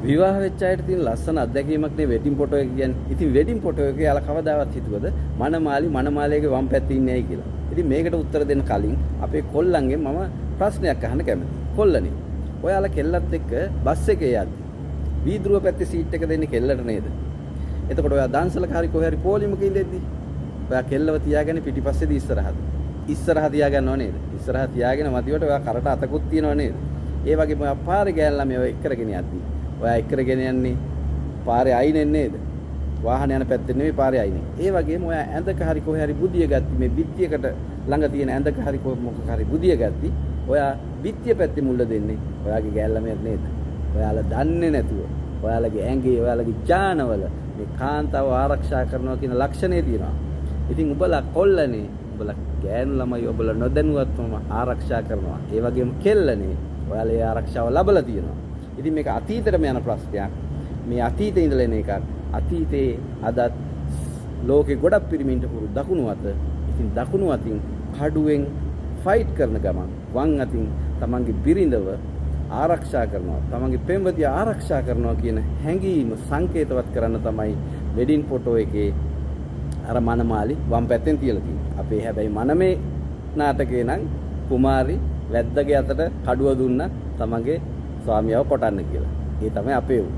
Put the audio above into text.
විවාහ වෙච්ච අයට තියෙන ලස්සන අත්දැකීමක් නේ වෙඩින් ෆොටෝ එක කියන්නේ. ඉතින් වෙඩින් ෆොටෝ එක යාලා කවදාවත් හිතුවද මනමාලි මනමාලයගේ වම් පැත්තේ ඉන්නේ ඇයි කියලා. ඉතින් මේකට උත්තර දෙන්න කලින් අපේ කොල්ලන්ගෙන් මම ප්‍රශ්නයක් අහන්න කැමතියි. කොල්ලනේ, ඔයාලා කෙල්ලත් එක්ක බස් එකේ යද්දි වීදුරුව පැත්තේ සීට් එක දෙන්නේ කෙල්ලට නේද? එතකොට ඔයා දන්සලක හරි කොහේ හරි පොලිමක ඉඳෙද්දි ඔයා කෙල්ලව තියාගෙන පිටිපස්සේදී ඉස්සරහද? ඉස්සරහ තියාගන්නව නේද? ඉස්සරහ තියාගෙන මදිවට ඔයා කරට අතකුත් තියනව නේද? ඒ වගේම ඔයා පාරේ ගෑන් ළමයව එක් කරගෙන යද්දි ඔයා එක් කරගෙන යන්නේ පාරේ අයිනෙන් නේද? වාහන යන පැත්තෙන් නෙමෙයි, පාරේ අයිනෙන්. ඒ වගේම ඔයා ඇඳක හරි කොහේ හරි බුදිය ගද්දි, මේ බිත්තියකට ළඟ තියෙන ඇඳක හරි මොකක හරි බුදිය ගද්දි ඔයා බිත්තිය පැත්තේ මුල්ල දෙන්නේ ඔයාගේ ගෑන් ළමයාට නේද? ඔයාලා දන්නේ නැතුව ඔයාලගේ ඇඟේ, ඔයාලගේ ජානවල මේ කාන්තාව ආරක්ෂා කරනවා කියන ලක්ෂණය තියෙනවා. ඉතින් උඹලා කොල්ලනේ, උඹලා ගෑනු ළමයි ඔබලා නොදැනුවත්වම ආරක්ෂා කරනවා. ඒ වගේම කෙල්ලනේ, ඔයාලා ඒ ආරක්ෂාව ලබලා තියෙනවා. ඉතින් මේක අතීතෙටම යන ප්‍රශ්නයක්. මේ අතීතේ ඉඳලා එන එකක්. අතීතේ අදත් ලෝකේ ගොඩක් පිරිමින්ට හුරු දකුණු අත. ඉතින් දකුණු අතින් කඩුවෙන් ෆයිට් කරන ගමන් වම් අතින් තමන්ගේ බිරිඳව ආරක්ෂා කරනවා, තමන්ගේ පෙම්වතිය ආරක්ෂා කරනවා කියන හැඟීම සංකේතවත් කරන්න තමයි වෙඩින් ෆොටෝ එකේ අර මනමාලි වම් පැත්තෙන් තියලා තියෙන්නේ. අපේ හැබැයි මනමේ නාටකේ නම් කුමාරි වැද්දගේ අතට කඩුව දුන්න තමන්ගේ ස්වාමියාව කොටන්න කියලා. ඒ තමයි අපේ උ.